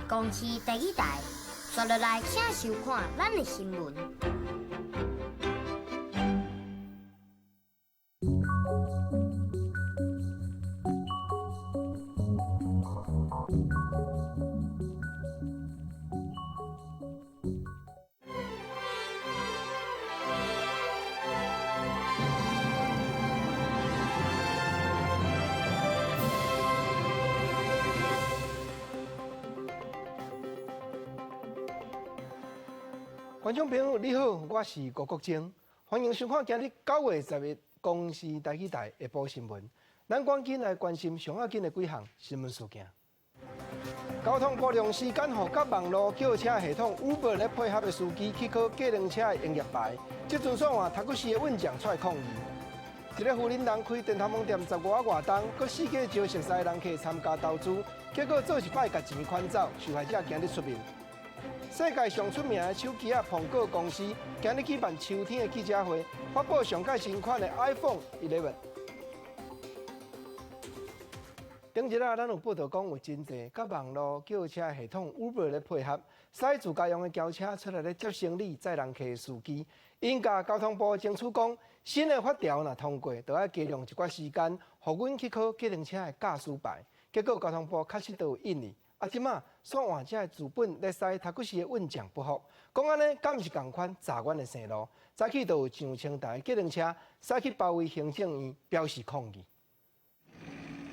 公視第一台，刷落來請收看咱的新聞。觀眾朋友你好，我是郭國晶，歡迎收看今日9月10日公視台語台下晡新聞。咱趕緊來關心上要緊的幾項新聞事件。交通部用時間予佮網路叫車系統 Uber 咧配合的司機去考計程車的營業牌，這陣煞換讀冊的運將出來抗議。一个雲林人開電頭毛店15外冬，閣四界招熟似人客參加投資，結果做一擺共錢款走，受害者今日出面。世界上出名的手機仔蘋果公司今日舉辦秋天的記者會，發布上蓋新款的 iPhone 11。頂日啊，咱有報道講有真濟佮網路叫車系統 Uber 咧配合，駛自家用的轎車出來咧接生理載人客的司機。𪜶共交通部爭取講，新的法條若通過，就愛加量一寡時間，予阮去考計程車的駕駛牌。結果交通部確實都有應你。啊，這馬煞換這个資本咧駛讀冊的運將不服，講按呢敢毋是仝款詐阮的生路？早起就有上千台計程車駛去包圍行政院，表示抗議。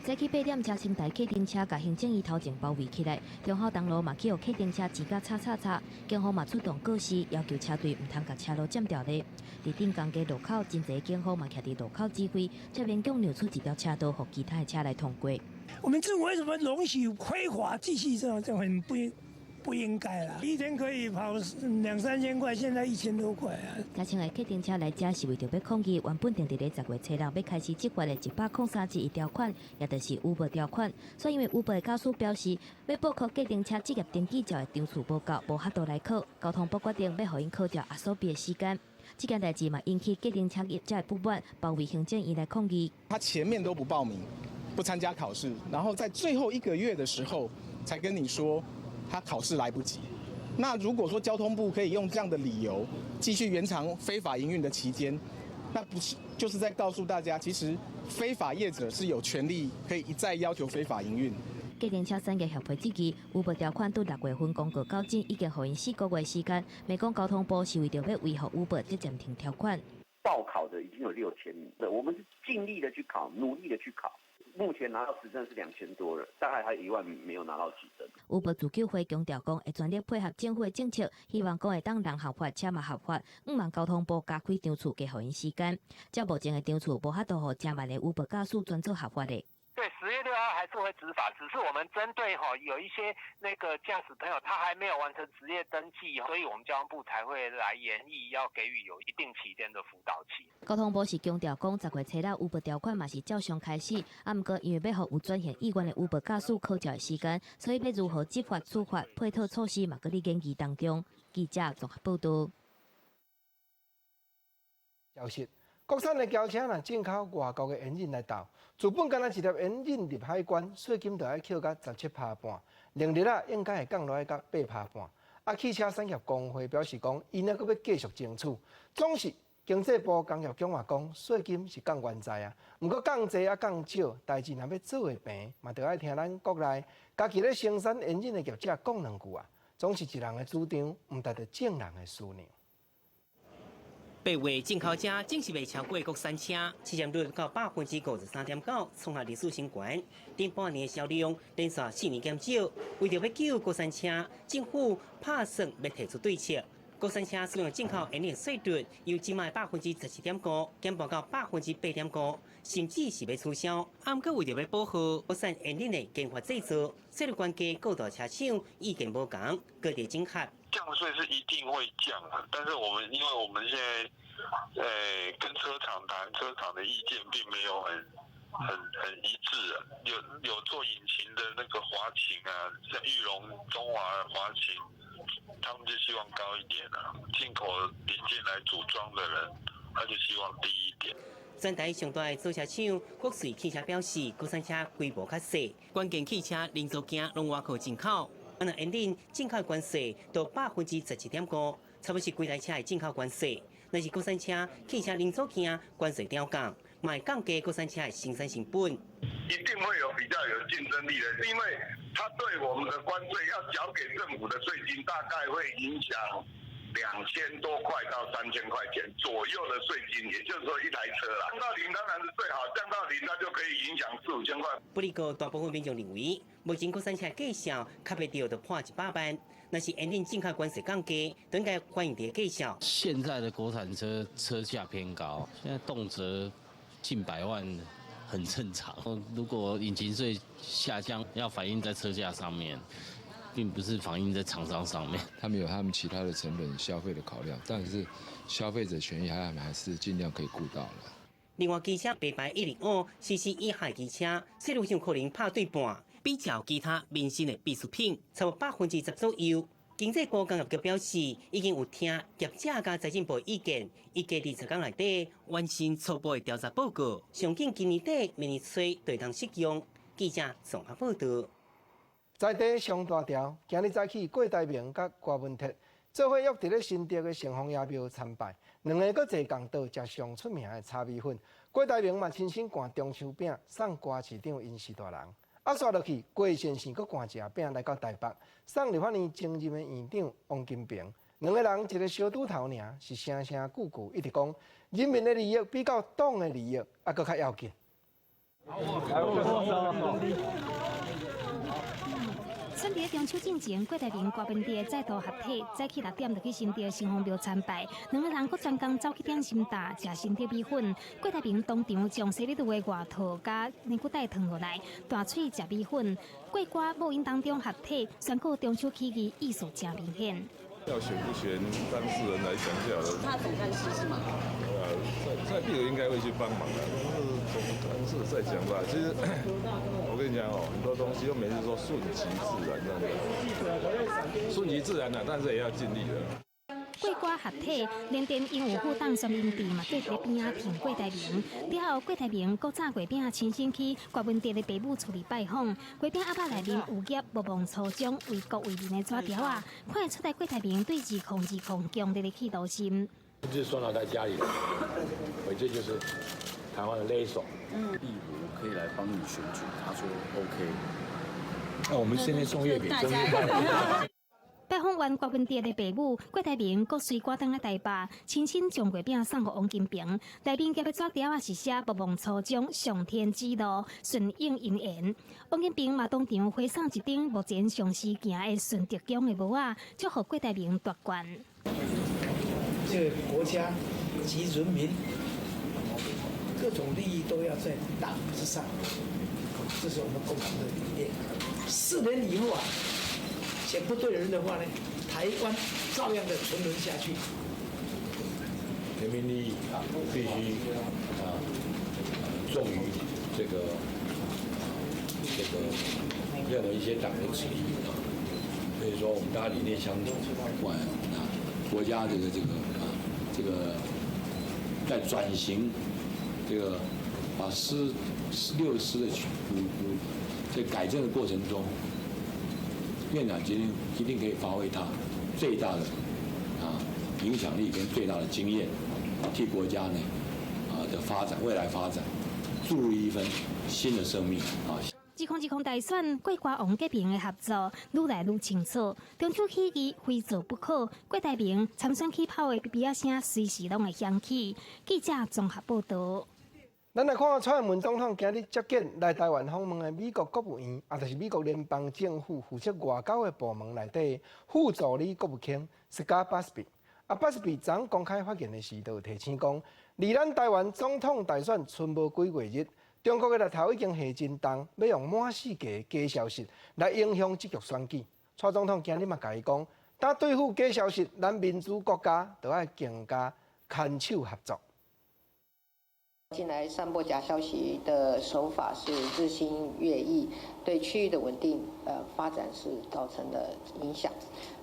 早起8點，車千台計程車共行政院頭前包圍起來，忠孝東路嘛去予計程車擠甲吵吵吵，警方嘛出動告示，要求車隊毋通共車路佔掉咧。佇鎮江街路口，真濟警方嘛徛佇路口指揮，才勉強讓出一條車道，予其他的車來通過。我們政府為什麼容許非法繼續這樣，就很不應該啦。一天可以跑兩三千塊，現在1000多塊啊。嘉清的計程車來遮是為著欲抗議，原本定佇咧10月初6欲開始執法的103.1條款，也就是 Uber 條款。所以因為 Uber 的駕駛表示，欲報考計程車職業登記照的場次無夠，無法度來考。交通部決定欲予𪜶考照壓縮比的時間。這件代誌嘛引起計程車業者的不滿，包圍行政院來抗議。他前面都不報名，不參加考試，然後在最後一個月的時候才跟你說他考試來不及。那如果說交通部可以用這樣的理由繼續延長非法營運的期間，那不是就是在告訴大家，其實非法業者是有權利可以一再要求非法營運。計程車產業協會質疑，Uber 條款對6月份公告到今，已經予𪜶4個月時間，罵講交通部是為著欲維護 Uber 這暫停條款。報考的已經有6000名了，我們是盡力的去考，努力的去考。目前拿到執證是2000多人，大概還有1萬名沒有拿到執證。 Uber 自救會強調講，會全力配合政府的政策，希望講會當人合法，車嘛合法。毋望交通部加開場次，加予𪜶時間。照目前的場次，無法度予誠慢的 Uber 駕駛轉做合法的。對，10月6號還是會執法，只是我們針對吼有一些那個駕駛朋友，他還沒有完成職業登記，所以我們交通部才會來研議，要給予有一定期間的輔導期。交通部是強調講，10月初6 Uber 條款嘛是照常開始，啊，毋過因為欲予有轉型意願的 Uber 駕駛考照的時間，所以欲如何執法處罰配套措施嘛，閣佇研議當中。記者綜合報道。消息。國產的轎車若進口外國的煙韌來鬥，資本干焦一粒煙韌入海關，稅金就愛扣甲17.5%，明日啊應該會降落來甲8.5%。啊，汽車產業公會表示講，𪜶猶閣欲繼續爭取。總是經濟部工業局嘛講，稅金是降偌濟啊，毋過降濟抑降少，代誌若欲做會平，嘛著愛聽咱國內家己咧生產煙韌的業者講兩句啊。總是一人的主張，毋達著眾人的思量。8月進口車正式袂超過國產車，市佔率到53.9%，創下歷史新高。頂半年的銷量連續4年減少，為著欲救國產車，政府拍算欲提出對策。國產車使用進口煙韌稅率由這擺17.5%減半到8.5%，甚至是欲取消。毋過為著欲保護國產煙韌的研發製造，稅率關係各大車廠意見無仝，各地整合。降稅是一定會降，但是我們因為我們現在，跟車廠談，車廠的意見並沒有很一致啊。有做引擎的那個華擎啊，像裕隆、中華、華擎，他們就希望高一點啊。進口零件來組裝的人，他就希望低一點。全台上大的造車廠國瑞汽車表示，國產車規模較細，關鍵汽車零組件攏倚靠進口。啊，若引領進口關稅到17.5%，差不多是規台車的進口關稅。若是國產車、汽車零組件關稅調降，嘛會降低國產車的生產成本。一定會有比較有競爭力的，因為他對我們的關稅要繳給政府的稅金，大概會影響2000多塊到3000塊錢左右的稅金，也就是說一台車啦，降到零當然是最好，降到零那就可以影響四五千塊。不過大部分民眾認為，目前國產車價數較袂著就破100萬，若是引領進口關稅降低，應該反映佇價數。現在的國產車車價偏高，現在動輒近百萬很正常。如果引擎稅下降，要反映在車價上面，並不是反映在廠商上面。他們有他們其他的成本消費的考量，但是消費者權益還是盡量可以顧到了。另外，機車白牌105 CC 以下機車，稅率上可能拍對半，比較其他民生的必需品，差不多10%左右。經濟部工業局表示，已經有聽業者佮財政部意見，預計20天內底完成初步的調查報告，上緊今年底、明年初就通適用。記者綜合報道。在地上大條，今日早起郭台銘佮柯文哲做伙約佇咧新竹的城隍爺廟參拜，兩个閣坐仝桌食上出名的炒米粉。郭台銘嘛親身摜中秋餅送柯市長𪜶序大人。啊，煞落去郭先生閣摜一盒餅來到台北，送立法院前任的院長王金平。兩个人一个小拄頭爾，是聲聲句句一直講，人民的利益比較黨的利益猶閣較要緊。選佇中秋進前，郭台銘、柯文哲再度合體，早起6點就去新竹城隍廟參拜，兩个人閣專工走去點心店食新竹米粉。郭台銘當場將生日的外套佮領骨帶脫落來，大喙食米粉。郭柯母嬰當中合體，宣告中秋起義意思誠明顯。要選不選，當事人來講就好了。他總幹事是嗎？蔡壁如應該會去幫忙的，但是總幹事再講吧。其實我跟你講哦，很多東西又每次說順其自然這樣子，順其自然啦，但是也要盡力的。郭柯合體，連電因有副黨孫明智嘛，趴佇咧邊仔挺郭台銘。了後，郭台銘閣炸月餅親身去柯文哲的爸母厝裡拜訪。月餅盒仔內面有夾莫忘初衷為國為民的紙條仔，看會出來郭台銘對2020強烈的企圖心。就送到他家裡，我這就是台灣的勒索。壁如可以來幫你選舉，他說 OK。那我們現在送月餅，送月餅。拜訪完郭文哲的爸母，郭台銘閣隨趕轉來台北，親身將月餅送予王金平。內面夾的紙條仔是寫莫忘初衷，上天之路，順應因緣。王金平嘛當場回送一頂目前上時行的順德宮的帽仔，祝福郭台銘奪冠。這個國家及人民各種利益都要在黨之上，這是我們共同的理念。4年以後啊，選不對人的話呢，台灣照樣的沉淪下去。人民利益必須啊重於這個任何一些黨的旨意啊。所以說，我們大家理念相同，管啊國家這個在轉型，這個把四六師的在改正的過程中，院長今天一定可以發揮他最大的影響力跟最大的經驗，替國家呢的發展未來發展注入一份新的生命啊。2020大選，郭柯王結盟的合作愈來愈清楚。中秋起義非做不可，郭台銘參選起跑的嗶嗶仔聲隨時攏會響起。記者綜合報道。咱來看蔡英文總統今日接見來台灣訪問的美國國務院，也就是美國聯邦政府負責外交的部門內底副助理國務卿斯嘉巴斯比。啊，巴斯比昨昏公開發言的時，就提醒講，離咱台灣總統大選賰無幾月日，中國的獵頭已經下真重，欲用滿世界假消息來影響這局選舉。蔡總統今日嘛共伊講，當對付假消息，咱民主國家就愛更加牽手合作。近來散播假消息的手法是日新月異，對區域的穩定發展是造成了影響。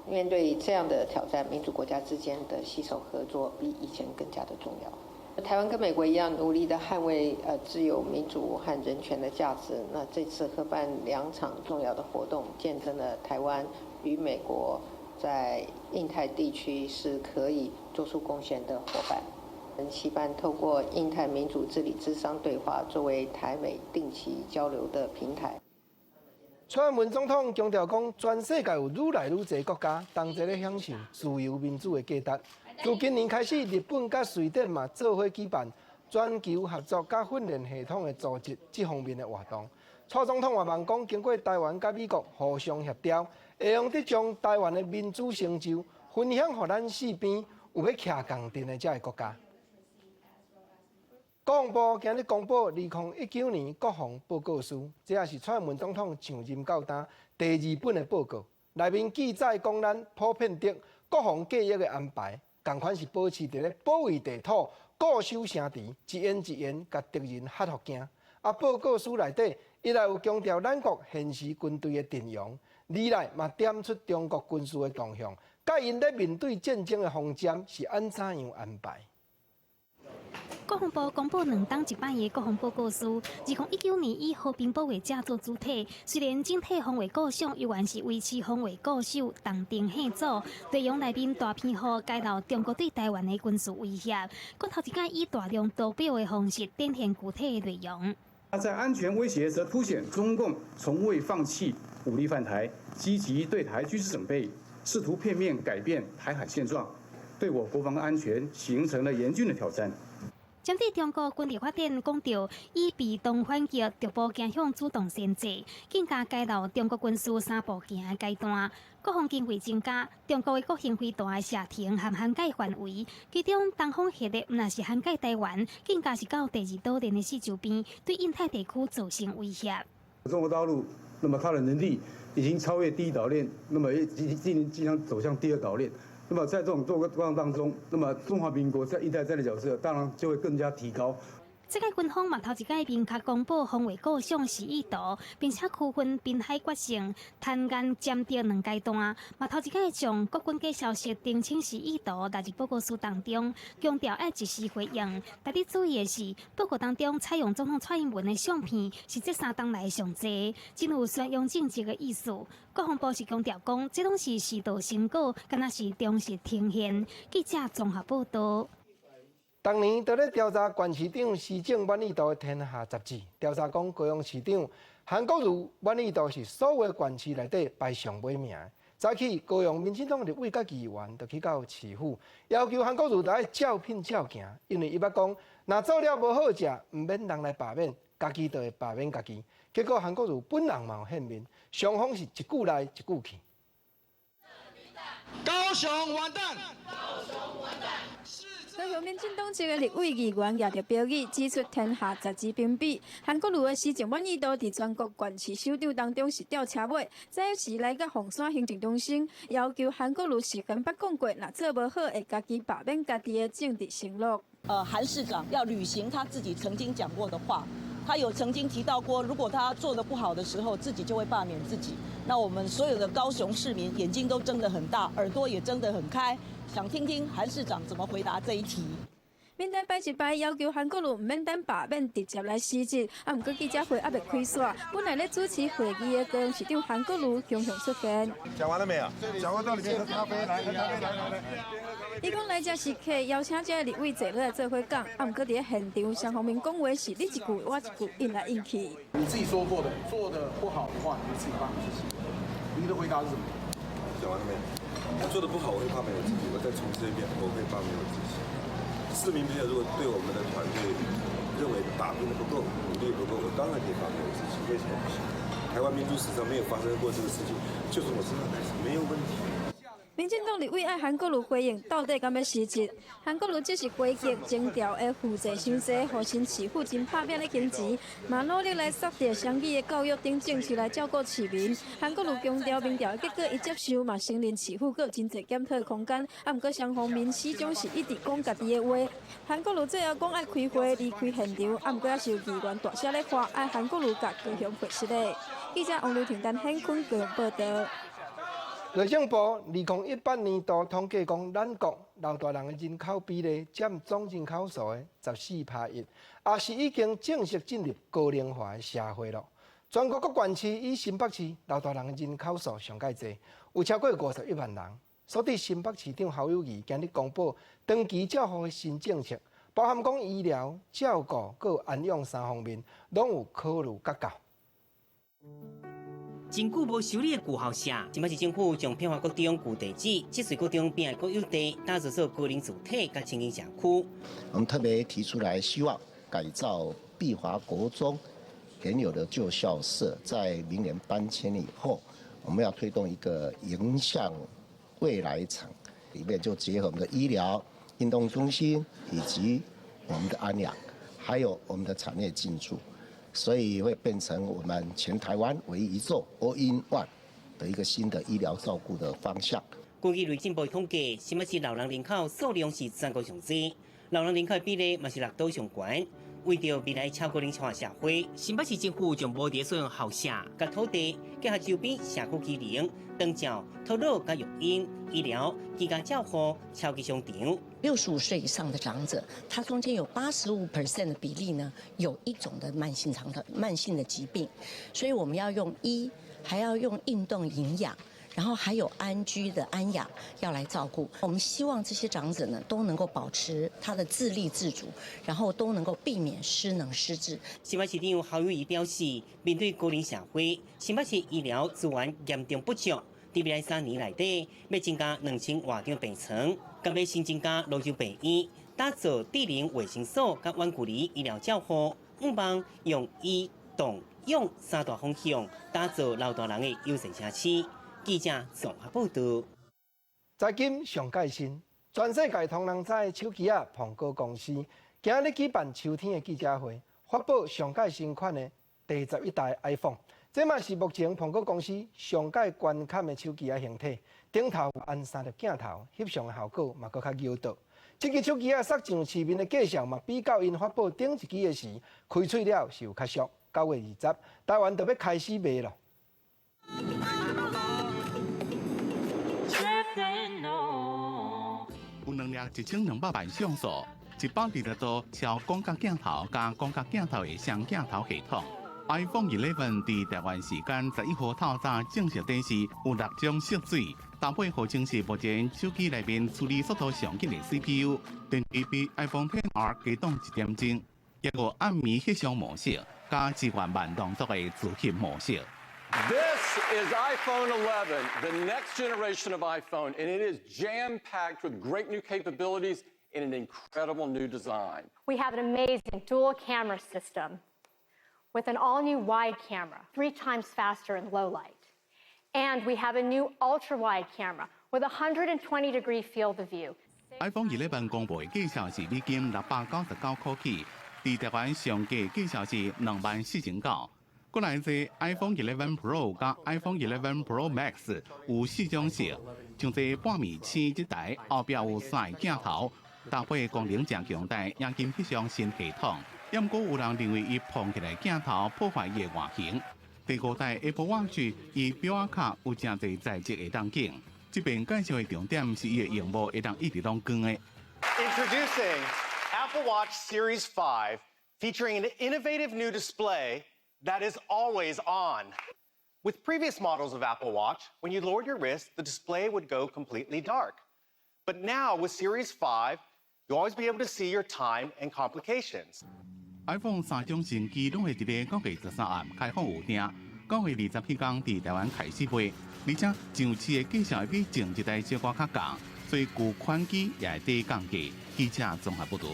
面對這樣的挑戰，民主國家之間的攜手合作比以前更加的重要。台灣跟美國一樣，努力的捍衛自由、民主和人權的價值。那這次合辦兩場重要的活動，見證了台灣與美國在印太地區是可以做出貢獻的夥伴。期盼透過印太民主治理諮商對話，作為台美定期交流的平台。蔡英文總統強調講，全世界有愈來愈濟國家同齊咧享受自由民主的價值。自今年開始，日本佮瑞典嘛做伙舉辦全球合作佮訓練系統的組織這方面的活動。蔡總統嘛望講，經過台灣佮美國互相協調，會用得將台灣的民主成就分享予咱四邊有欲徛仝陣的這个國家。國防部今日公布2019年國防報告書，這也是蔡英文總統上任到今第二本的報告。內面記載講，咱普遍的國防計劃的安排，仝款是保持佇咧保衛地土、固守城池，一言一言共敵人嚇予驚。啊，報告書內底，一來有強調咱國現時軍隊的陣容，二來嘛點出中國軍事的動向，佮𪜶咧面對戰爭的方針是按怎樣安排。國防部公布兩冬一擺的國防報告書，2019年以和平保衛者做主題，雖然整體防衛構想猶原是維持防衛固守、重定嚇阻，內容內面大篇幅揭露中國對台灣的軍事威脅，閣頭一擺以大量圖表的方式展現具體的內容。在安全威脅則凸顯中共從未放棄武力犯台，積極對台軍事準備，試圖片面改變台海現狀，對我國防安全形成了嚴峻的挑戰。針對中國軍力發展，講著以被動反擊，逐步走向主動先制，更加揭露中國軍事三步行的階段。國防經費增加，中國的國行飛彈的射程和涵蓋範圍，其中東方核力毋但是涵蓋台灣，更加是到第二島鏈的四周邊，對印太地區造成威脅。中國大陸，那麼它的能力已經超越第一島鏈，那麼已經即將走向第二島鏈。那麼在這種狀況當中，那麼中華民國在印太戰略角色當然就會更加提高。這屆軍方嘛頭一擺明確公布防衛構想示意圖，並且區分濱海決勝、灘岸殲敵兩階段。嘛頭一擺將國軍假消息澄清示意圖納入報告書當中，強調愛及時回應。值得注意的是，報告當中採用總統蔡英文的相片，是這3冬來上濟，真有宣揚政績的意思。國防部是強調講，這攏是時度成果，敢若是忠實呈現。記者綜合報道。當年佇咧調查縣市長施政滿意度的《天下雜誌》調查講，高雄市長韓國瑜滿意度是所有縣市內底排上尾名。早起高雄民進黨立委佮議員就去到市府，要求韓國瑜愛照片照鏡，因為伊捌講，若做了無好食，毋免人來罷免，家己就會罷免家己。結果韓國瑜本人嘛有現面，雙方是一句來一句去。高雄完蛋！高雄完蛋！高雄民進黨籍的立委議員舉著標語，指出天下雜誌評比，韓國瑜的施政滿意度佇全國縣市首長當中是吊車尾。早時來到鳳山行政中心，要求韓國瑜事先捌講過，若做無好會家己罷免家己的政治承諾。韓市長要履行他自己曾經講過的話，他有曾經提到過，如果他做得不好的時候，自己就會罷免自己。那我們所有的高雄市民眼睛都睜得很大，耳朵也睜得很開，想聽聽韓市長怎麼回答這一題。面台擺一擺，要求韓國瑜毋免等罷免，直接來辭職。啊，毋過記者會猶未開煞，本來咧主持會議的高雄市長韓國瑜雄雄出現。講完了沒有？講完到裡面喝咖啡，來喝咖啡，來來來。伊講來這是客邀請這立委坐落來做伙講，啊，毋過佇咧現場雙方面講話是你一句我一句，應來應去。你自己說過的，做得不好的話，你就自己罷免自己。你的回答是什麼？講完了沒有？我做得不好，我會罷免我自己。我再重申一遍，我會罷免我自己。市民朋友如果對我們的團隊認為打拼得不夠，努力不夠，我當然可以罷免我自己。為什麼不行？台灣民主史上沒有發生過這個事情，就從我身上開始，沒有問題。民進黨立委愛韓國瑜回應，到底敢欲辭職？韓國瑜只是回擊徵調的負債傷濟，予新市府真拍拚咧還錢，嘛努力來殺掉雙語的教育等政策來照顧市民。韓國瑜強調民調的結果伊接受，嘛承認市府閣有真濟檢討空間。啊，毋過雙方面始終是一直講家己的話。韓國瑜最後講愛開會離開現場，啊，毋過猶是有議員大聲咧喊愛韓國瑜共高雄賠失禮。記者王劉婷、陳顯坤高雄報道。內政部2018年度統計講，咱國老大人的人口比例佔總人口數的14.1%，也是已經正式進入高齡化的社會咯。全國各縣市以新北市老大人的人口數上蓋濟，有超過51萬人。所以新北市長侯友宜今日公布長期照護的新政策，包含講醫療、照顧、閣有安養三方面，攏有考慮佮到。真久無修理的舊校舍，新北市政府將碧華國中舊地址、積水國中變的國有地，打造做高齡住體佮青年社區。我們特別提出來，希望改造碧華國中原有的舊校舍，在明年搬遷以後，我們要推動一個迎向未來城，裡面就結合我們的醫療、運動中心以及我們的安養，還有我們的產業進駐。所以會變成我們全台灣唯一一座 All in One 的一個新的醫療照顧的方向。根據內政部統計，新北市老人人口數量是全國上濟，老人人口比例嘛是六都上懸。為著未來超高齡化社會，新北市政府將無佇咧使用校舍佮土地，結合周邊社區機能、長照、托老佮育嬰、醫療、居家照護、超級商場。 65歲以上的長者，他中間有85% 的比例呢，有一種的慢性腸的慢性的疾病，所以我們要用醫，還要用運動營養，然後還有安居的安養要來照顧。我們希望這些長者呢，都能夠保持他的自立自主，然後都能夠避免失能失智。新北市長侯友宜表示，面對高齡社會，新北市醫療資源嚴重不足。佇未來3年內底，欲增加2000外張病床，佮欲新增加蘆洲病院，打造智能衛生所佮遠距離醫療照護，向望用醫、動、養三大方向，打造老大人的友善城市。記者綜合報導。財經上蓋新，全世界通人知的手機仔蘋果公司今日舉辦秋天的記者會，發布上蓋新款的第11代 iPhone。這嘛是目前蘋果公司上蓋懸坎的手機仔形體，頂頭按三粒鏡頭，翕相的效果嘛閣較優質。這支手機仔殺上市面的價數嘛，比較𪜶發布頂一支的時，開喙了是有較俗。9月20，台灣就欲開始賣咯。有兩粒1200萬像素，120度超廣角鏡頭加廣角鏡頭的雙鏡頭系統。iPhone 11佇台灣時間11號透早正式展示，有六種色水，搭配號稱是目前手機內面處理速度上緊的 CPU，電池比 iPhone XR 低檔一點鐘，抑閣暗暝翕相模式加支援慢動作的自翕模式。 This is iPhone 11, the next generation of iPhone, and it is jam-packed with great new capabilities and an incredible new design. We have an amazing dual camera system with an all-new wide camera, three times faster in low light. And we have a new ultra-wide camera with a 120-degree field of view. iPhone 11公布的價數是美金699塊起，佇台灣上低價數是24,900。過來這 iPhone 11 Pro 佮 iPhone 11 Pro Max 有四種色，像這半暝青這台後壁有三个鏡頭，搭配功能誠強大，液晶翕相新系統。毋過有人認為伊膨起來鏡頭破壞伊的外形。第五代 Apple Watch 伊錶仔殼有誠濟材質會當揀。這邊介紹的重點是伊的螢幕會當一直攏光的。 Introducing Apple Watch Series 5, featuring an innovative new display that is always on. With previous models of Apple Watch, when you lowered your wrist, the display would go completely dark. But now with Series 5, you'll always be able to see your time and complications. iPhone 三種新機攏會佇咧9月13暗開放預訂，9月20彼工佇台灣開始賣，而且上市的價數會比前一代小可較降，所以舊款機也會佇降價。記者綜合報導。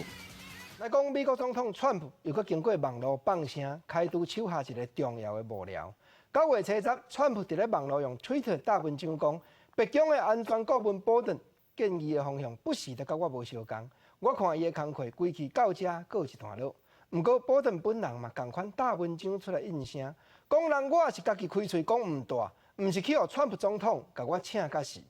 來講，美國總統川普又閣經過網路放聲，開除手下一个重要的幕僚。9月初10，川普佇咧網路用 Twitter 貼文章講，白宮的安全顧問波頓建議的方向不時都佮我無相仝，我看伊的工課規氣到這閣有一段落。毋過波頓本人嘛仝款貼文章出來應聲，講人我是家己開喙講毋大，毋是去予川普總統共我請甲死。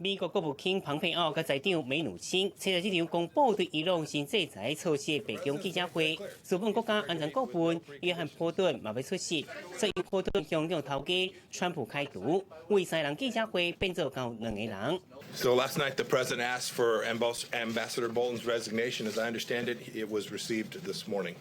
美國國務卿蓬佩奧佮財長梅努欽，參加這場公布對伊朗新制裁措施的白宮記者會。日本國家安全顧問約翰波頓嘛欲出席，所以波頓向兩頭家川普開除，為三人記者會變做到兩個人。 So last night the president asked for Ambassador Bolton's resignation. As I understand it, it was received this morning.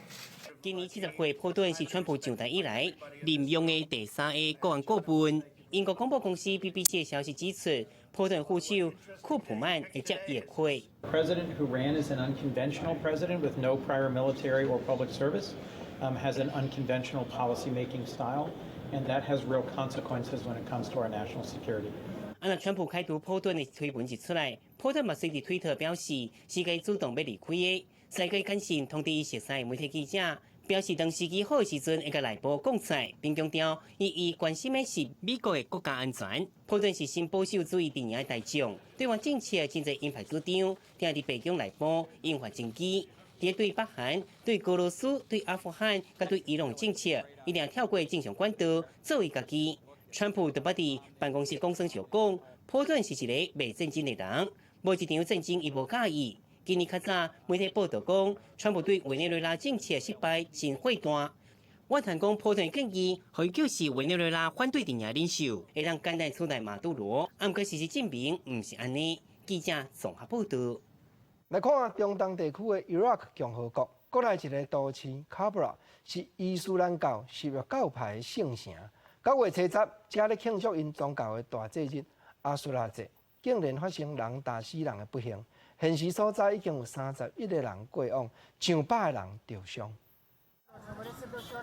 今年70歲，波頓是川普上台以來任用的第三个國安顧問。英國廣播公司 BBC 的消息指出，波頓副手庫普曼會接伊的缺。 President who ran as an unconventional president with no prior military or public service has an unconventional policy-making style, and that has real consequences when it comes to our national security. 啊，若川普開除波頓的推文一出來，波頓嘛隨佇推特表示，是伊主動欲離開的。世界簡訊通知伊熟似媒體記者，表示當時機好的時陣會共內部講出來，並強調伊伊關心的是美國的國家安全。波頓是新保守主義陣營的大將，對外政策真濟鷹派主張，定佇白宮內部引發爭議。佇對北韓、對俄羅斯、對阿富汗、佮對伊朗政策，一定跳過正常管道，做伊家己。川普就捌佇辦公室講耍笑講，波頓是一个袂正經的人，無一場戰爭伊無佮意。今年較早媒體報道講，川普對委內瑞拉政策失敗真火大。我談講波頓建議，予伊就是委內瑞拉反對陣營領袖，會當簡單取代馬杜羅。啊，毋過事實證明毋是按呢。記者綜合報道。來看中東地區的伊拉克共和國，國內一个都市卡布拉是伊斯蘭教什葉教派的聖城。9月初10，遮咧慶祝𪜶宗教的大節日阿蘇拉節，竟然發生人打死人的不幸。現時所在已經有31個人過往，上百個人著傷。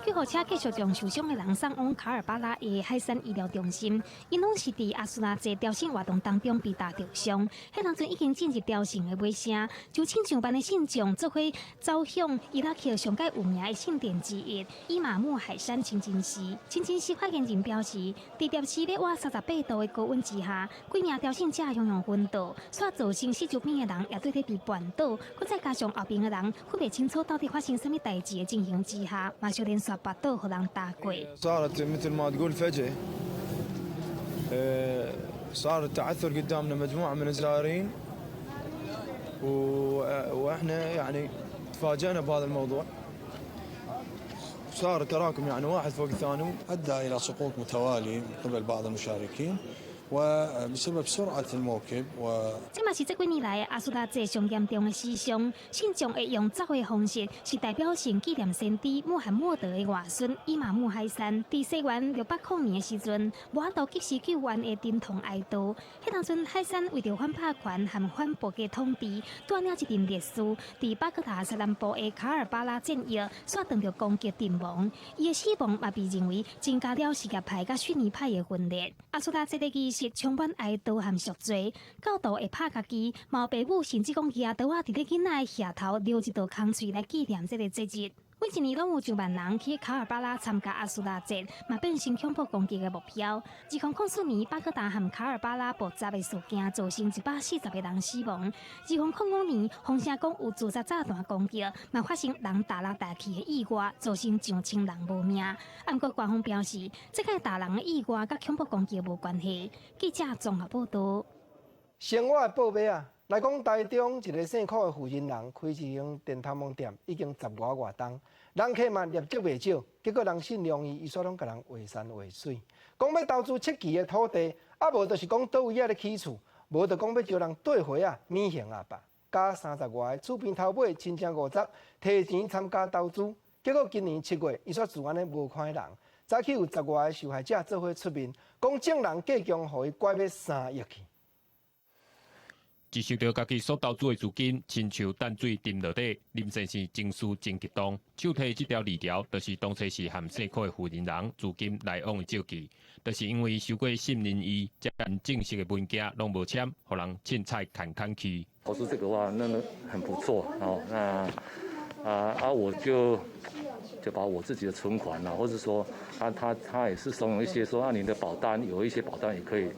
救護車繼續將受傷的人送往卡爾巴拉的海山醫療中心，𪜶攏是佇阿蘇拉節朝聖活動當中被打著傷。彼當陣已經進入朝聖的尾聲，就親像萬的信眾做伙走向伊拉克上蓋有名的聖殿之一伊瑪目海山清真寺。清真寺發言人表示，佇攝氏欲倚38度的高溫之下，幾名朝聖者雄雄昏倒，煞造成四周邊的人也對咧被絆倒，閣再加上後邊的人分袂清楚到底發生啥物代誌的情形之下，嘛小連續跋倒，予人打過。 صارت مثل ما تقول فجأة صار التعثر قدامنا مجموعة من الزائرين واحنا يعني تفاجأنا بهذا الموضوع صار تراكم يعني واحد فوق الثاني. أدى إلى سقوط متوالي من قبل بعض المشاركين وبسبب سرعة الموكب و 這嘛是這幾年來阿蘇拉節上嚴重的死傷，信眾會用走的方式，是代表性紀念先知穆罕默德的外孫伊瑪目海山，佇西元600年的時陣，無法度及時救援的沉痛哀悼。彼當陣海山為著反霸權和反暴力統治，帶領一陣烈士，佇巴格達西南部的卡爾巴拉戰役，煞當著攻擊陣亡。伊的死亡嘛被認為增加了什葉派佮遜尼派的分裂。阿蘇拉節的儀式充滿哀悼和贖罪，教徒會拍家己，嘛有爸母甚至講舉刀仔佇咧囡仔的額頭留一道空喙來紀念這个節日。每一年攏有上萬人去卡爾巴拉參加阿蘇拉節，嘛變成恐怖攻擊的目標。2004年巴格達和卡爾巴拉爆炸的事件，造成140個人死亡。2005年，風聲講有自殺炸彈攻擊，嘛發生人踏人踏去的意外，造成上千人無命。啊，毋過官方表示，這個踏人的意外佮恐怖攻擊無關係。記者綜合報道。生活的報尾啊，來講台中一个姓柯的婦人人開一間電頭毛店，已經十外外冬，人客嘛業績袂少，結果人信量伊，伊煞攏共人畫山畫水，講欲投資七期的土地，啊無就是講佗位仔咧起厝，無就講欲招人綴歲仔免還阿爸，佮30外个厝邊頭尾親情50，提錢參加投資，結果今年7月，伊煞自按呢無看人，早起有十外个受害者做伙出面，講眾人計共予伊拐欲3億去。一受著家己所投資的資金，親像淡水沉落底，林先生情緒真激動，手提這條字條，就是當初是和姓柯的婦人人資金來往的證據，就是因為收過信任伊，才連正式的文件攏無簽，予人凊彩牽牽去。投資這個話，那個很不錯哦。那我就把我自己的存款啊，或者說他也是慫恿一些說，啊，你的保單有一些保單也可以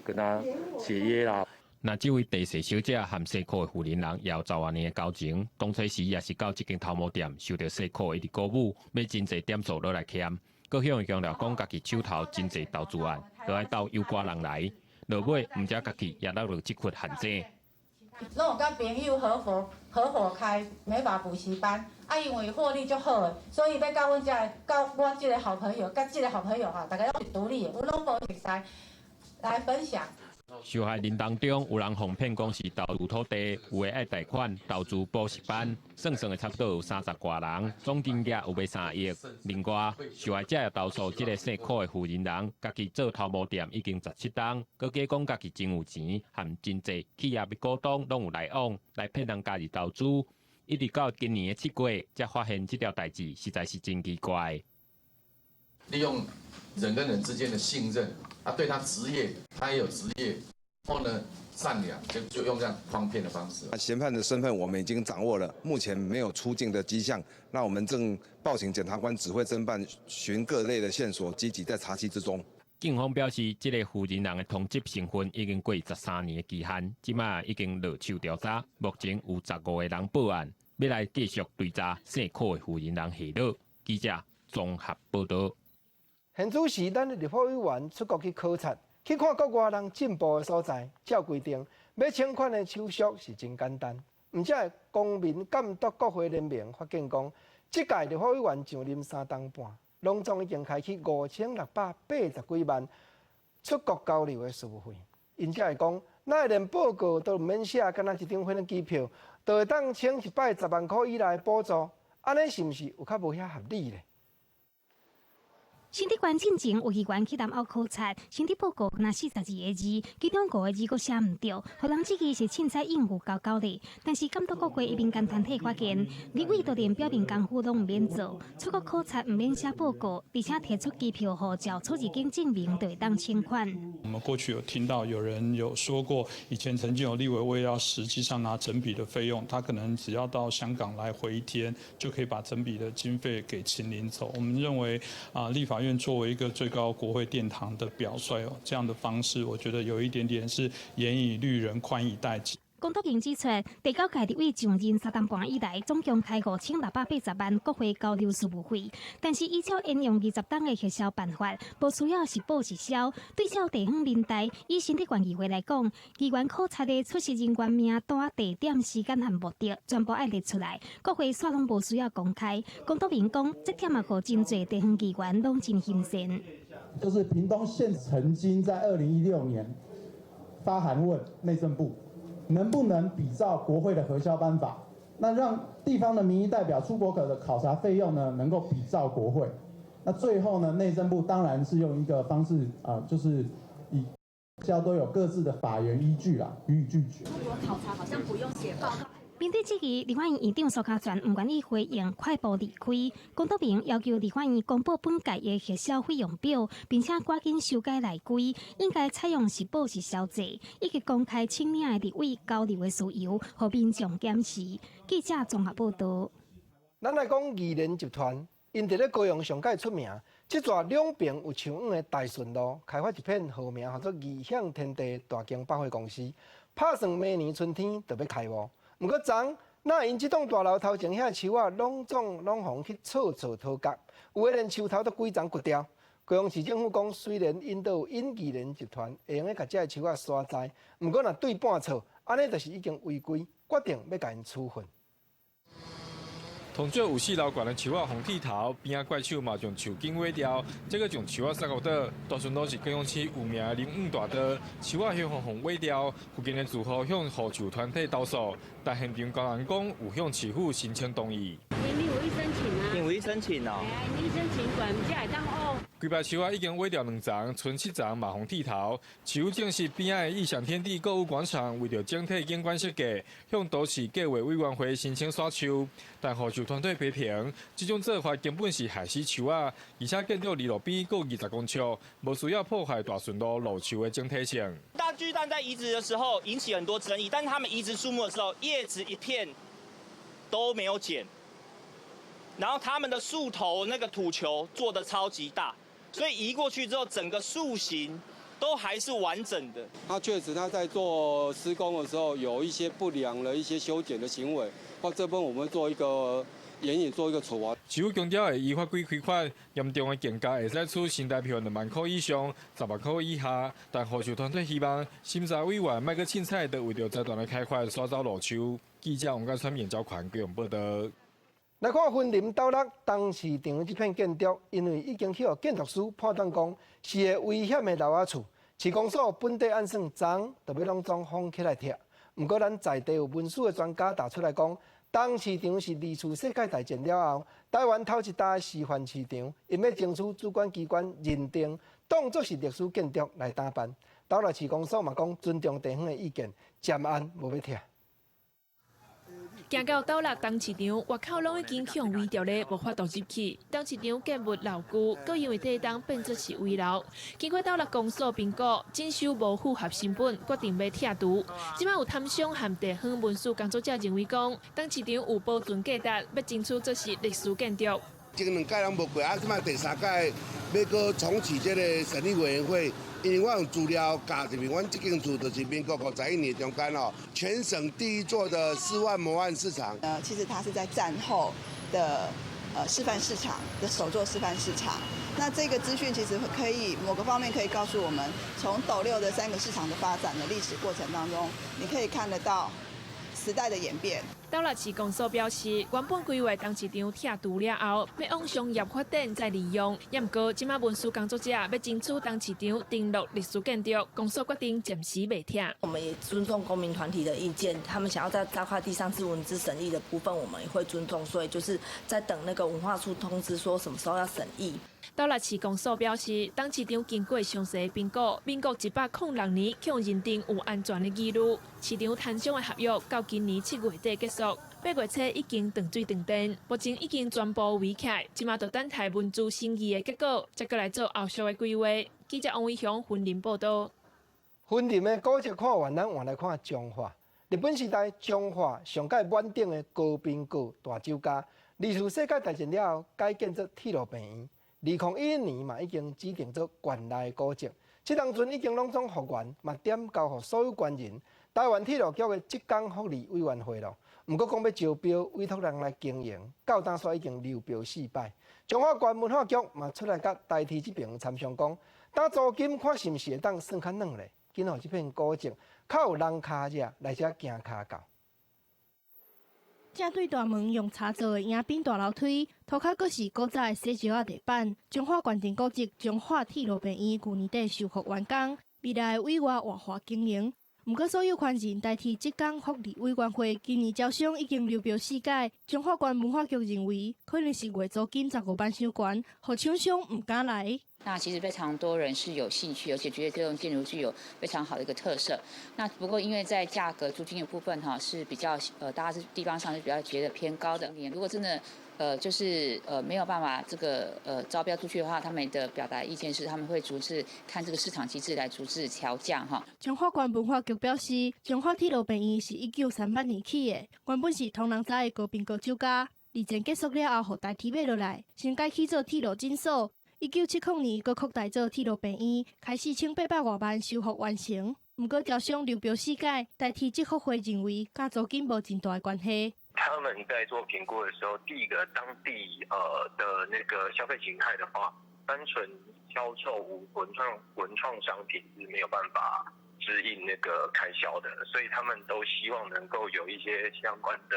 跟他解約啦。那這位第四小姐和姓柯的婦人人也有十外年的交情，當初時也是到這間頭毛店受著姓柯一直鼓舞，買真濟點數落來簽，閣向伊強調講家己手頭真濟投資案，都愛鬥有寡人來。落尾毋只家己也落入這款陷阱。攏有佮朋友合夥合夥開美髮補習班，啊，因為獲利足好的，所以欲佮阮這個，佮我這個好朋友，佮這個好朋友哈，大家攏是獨立的，阮攏無熟似來分享。受害人當中有人予騙講是投資土地，有的愛貸款投資補習班，算算的差不多有三十外人，總金額有欲3億。另外，受害者也投訴這个姓柯的負責人，家己做頭毛店已經17冬，閣假講家己真有錢，和真濟企業的股東攏有來往，來騙人加入投資。一直到今年的7月，才發現這條代誌實在是真奇怪。利用人跟人之間的信任，啊，對他職業，他也有職業，然後呢，善良，就用這樣誆騙的方式。嫌犯的身份我們已經掌握了，目前沒有出境的跡象。那我們正報請檢察官指揮偵辦，循各類的線索，積極在查緝之中。警方表示，這個負責人的通緝身份已經過13年的期限，這馬已經落手調查，目前有15個人報案，欲來繼續追查姓柯的負責人下落。記者綜合報道。現此時，咱的立法委員出國去考察，去看國外人進步的所在。照規定，欲請款的手續是真簡單。毋過公民監督國會聯盟發現講，這屆立法委員上任3冬半，攏總已經開去5680幾萬出國交流的事務費。𪜶才會講，若連報告都毋免寫，敢若一張飛機票，就會當請一擺10萬箍以內的補助，按呢是毋是有較無遐合理咧？新竹縣進前有議員去南歐考察，身體報告若42個字，其中5個字閣寫毋著，予人質疑是凊彩應付交交咧。但是監督國會民間團體發現，立委都連表面功夫攏毋免做，出國考察毋免寫報告，而且提出機票、護照、出入境證明就會當請款。我們過去有聽到有人有說過，以前曾經有立委為要實際上拿整筆的費用，他可能只要到香港來回一天，就可以把整筆的經費給請領走。我們認為啊，立法院作為一個最高國會殿堂的表率哦，這樣的方式，我覺得有一點點是嚴以律人，寬以待己。龔篤榮指出，第九屆立委上任3冬半以來，總共開5680萬國會交流事務費，但是依照沿用20冬的核銷辦法，無需要實報實銷。對照地方民代，以新竹縣議會來講，議員考察的出席人員名單、地點、時間和目的，全部愛列出來，國會煞攏無需要公開。龔篤榮講，這點嘛，予真濟地方議員攏真欣羨。就是屏東縣曾經在2016年發函問內政部，能不能比照國會的核銷辦法，那讓地方的民意代表出國的考察費用呢，能夠比照國會？那最後呢，內政部當然是用一個方式啊，就是以較都有各自的法源依據啦，予以拒絕。出國考察好像不用寫報告。面對質疑，立法院院長蘇嘉全毋願意回應，快步離開。龔篤榮要求立法院公布本屆的核銷費用表，並且趕緊修改內規，應該採用實報實銷制，以及公開請領的立委交流的事由，予民眾檢視。記者綜合報道。咱來講義聯集團，𪜶佇咧高雄上蓋出名。這座兩爿有樹蔭的大順路，開發一片號名號做異想天地大間百貨公司，拍算明年春天就欲開幕。毋過昨若𪜶這棟大樓頭前遐樹仔，攏總攏予去銼銼掏角，有的連樹頭都規叢割掉。高雄市政府講，雖然𪜶都有引義聯集團會用得共這个樹仔沙栽，毋過若對半銼，按呢就是已經違規，決定欲共𪜶處分。通少有四樓懸的樹仔予剃頭，邊仔怪手嘛將樹根挖掉，這閣將樹仔撒到倒。大順路是高雄市有名的林蔭大道，樹仔予予挖掉，附近的住戶向護樹團體投訴，但現場工人講有向市府申請同意。你有去申請啊？有去申請哦。你申請過，才會當學。規排樹仔已經挖掉兩層，賰七層嘛予剃頭。市府證實邊仔的異想天地購物廣場為著整體景觀設計，向都市計劃委員會申請刷樹，但護樹團體批評，這種做法根本是害死樹仔，而且建築離路邊閣20公尺，無需要破壞大順路路樹的整體性。大巨蛋在移植的時候引起很多爭議，但是他們移植樹木的時候，葉子一片都沒有剪，然後他們的樹頭那個土球做得超級大。所以移過去之後，整個樹形都還是完整的。他確實他在做施工的時候有一些不良的一些修剪的行為，那這部分我們做一個嚴以做一個處罰。市府強調會依法規開發，嚴重的競價會使處新台票2萬箍以上，10萬箍以下。但護樹團體希望審查委員莫閣凊彩，就為著財團的開發煞走路樹。記者王家川、嚴昭權高雄報導。來看雲林斗六東市場這片建築，因為已經去予建築師判斷講是會危險的老仔厝，市公所本底按算昨就欲攏總封起來拆。毋過咱在地有文史的專家提出來講，東市場是二次世界大戰了後，台灣頭一大示範市場，𪜶欲爭取主管機關認定，當作是歷史建築來擔辦。斗六市公所嘛講尊重地方的意見，暫按無欲拆。行到斗六東市場，外口攏已經予圍著咧，無法度入去。東市場建物老舊，閣因為地東變作是危樓，經過斗六公所評估，整修無符合成本，決定欲拆除。這擺有攤商和地方文史工作者認為講，東市場有保存價值，欲爭取做是歷史建築。前兩屆攏無過，啊，這擺第三屆欲閣重啟這個審議委員會，因為我用資料夾入去，阮這間厝就是民國51年中間哦，全省第一座的示範模範市場。其實它是在戰後的示範市場的首座示範市場。那這個資訊其實可以某個方面可以告訴我們，從斗六的三個市場的發展的歷史過程當中，你可以看得到時代的演變。斗六市公所表示，原本規劃東市場拆除了後，欲往商業發展再利用。也毋過，這擺文史工作者欲爭取東市場登錄歷史建築，公所決定暫時袂拆。我們也尊重公民團體的意見，他們想要在這塊地上做文資審議的部分，我們也會尊重。所以就是在等那個文化處通知，說什麼時候要審議。斗六市公所表示，東市場經過詳細評估，民國106年予認定有安全的疑慮。市場攤商的合約到今年7月底結束，8月初已經斷水斷電，目前已經全部圍起來，這馬就等待文資審議的結果，才閣來做後續的規劃。記者王偉雄雲林報導。雲林的古蹟看完，咱換來看彰化。日本時代，彰化上蓋滿頂的高濱閣大酒家，二次世界大戰了後改建做鐵路病院。2011年嘛已經指定做縣內古蹟，這當陣已經攏總復原，嘛點交予所有權人台灣鐵路局的職工福利委員會咯。毋過講欲招標委託人來經營，到今煞已經流標四擺。彰化縣文化局嘛出來佮台鐵這爿參商講，當租金看是毋是會當算較軟咧，緊予這片古蹟較有人跤跡來遮行跤到。正對大門用柴做的迎賓大樓梯，塗跤閣是古早的洗石仔地板。彰化縣定古蹟彰化鐵路病院舊年底修復完工，未來委外活化經營。毋過所有權人台鐵職工福利委員會今年招商已經流標四擺。彰化縣文化局認為，可能是月租金15萬傷懸，予廠商毋敢來。那其實非常多人是有興趣，而且覺得這棟建築具有非常好的一個特色。那不過因為在價格租金的部分哈是比較大家是地方上是比較覺得偏高的。如果真的就是沒有辦法這個招標出去的話，他們的表達意見是他們會逐次看這個市場機制來逐次調價哈。彰化縣文化局表示，彰化鐵路病院是1938年起的，原本是唐人街的高濱閣酒家。二戰結束了後，予台鐵買落來，先改起做鐵路診所。1970年，閣擴大做鐵路病院，開始1800外萬修復完成。毋過招商流標四擺，台鐵職福會認為，佮租金無真大的關係。他們在做評估的時候，第一個當地的那個消費形態的話，單純銷售文創商品是沒有辦法支應那個開銷的，所以他們都希望能夠有一些相關的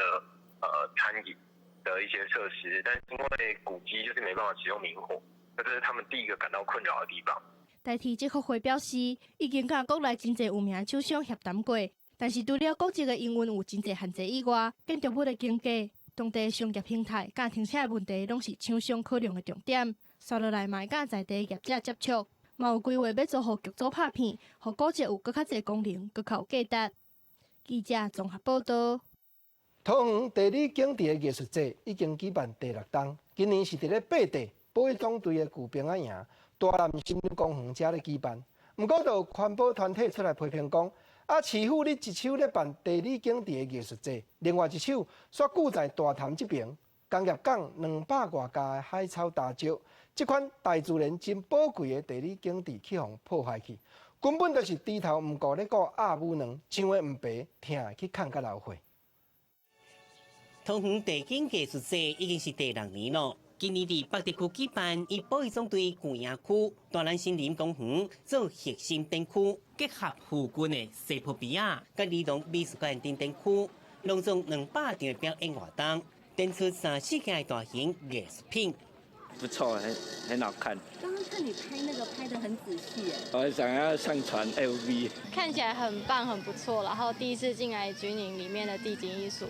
餐飲的一些設施，但因為古蹟就是沒辦法使用明火。這是他們第一個感到困擾的地方。台鐵職福會表示，已經佮國內真濟有名廠商協談過，但是除了古蹟的營運有真濟限制以外，建築物的間隔、當地商業形態、佮停車的問題，攏是廠商考量的重點。紲落來嘛會佮在地業者接觸，嘛有規劃欲租予劇組拍片，予古蹟有閣較濟功能，閣較有價值。記者綜合報導。桃園地理景致的藝術節已經舉辦第六冬，今年是佇咧八地保育總隊的舊兵仔營大湳森林公園遮咧舉辦。毋過，就有環保團體出來批評講，啊，市府你一手咧辦地理景致的藝術節，另外一手煞拒在大潭這爿工業港200外家的海草礁石，這款大自然真寶貴的地理景致去予破壞去，根本就是豬頭毋顧咧顧鴨母卵，像的毋白，疼去崁佮流血。桃園地景藝術節已經是第六年咯。今年佇北碇區舉辦，以保育總隊舊營區大蘭森林公園做核心展區，結合附近的西坡邊仔、佮里龍美術館等展區，攏總200場的表演活動，展出三四件的大型藝術品。不錯，很好看。剛剛看你拍那個拍得很仔細，我想要上傳 FB。看起來很棒，很不錯。然後第一次進來軍營裡面的地景藝術，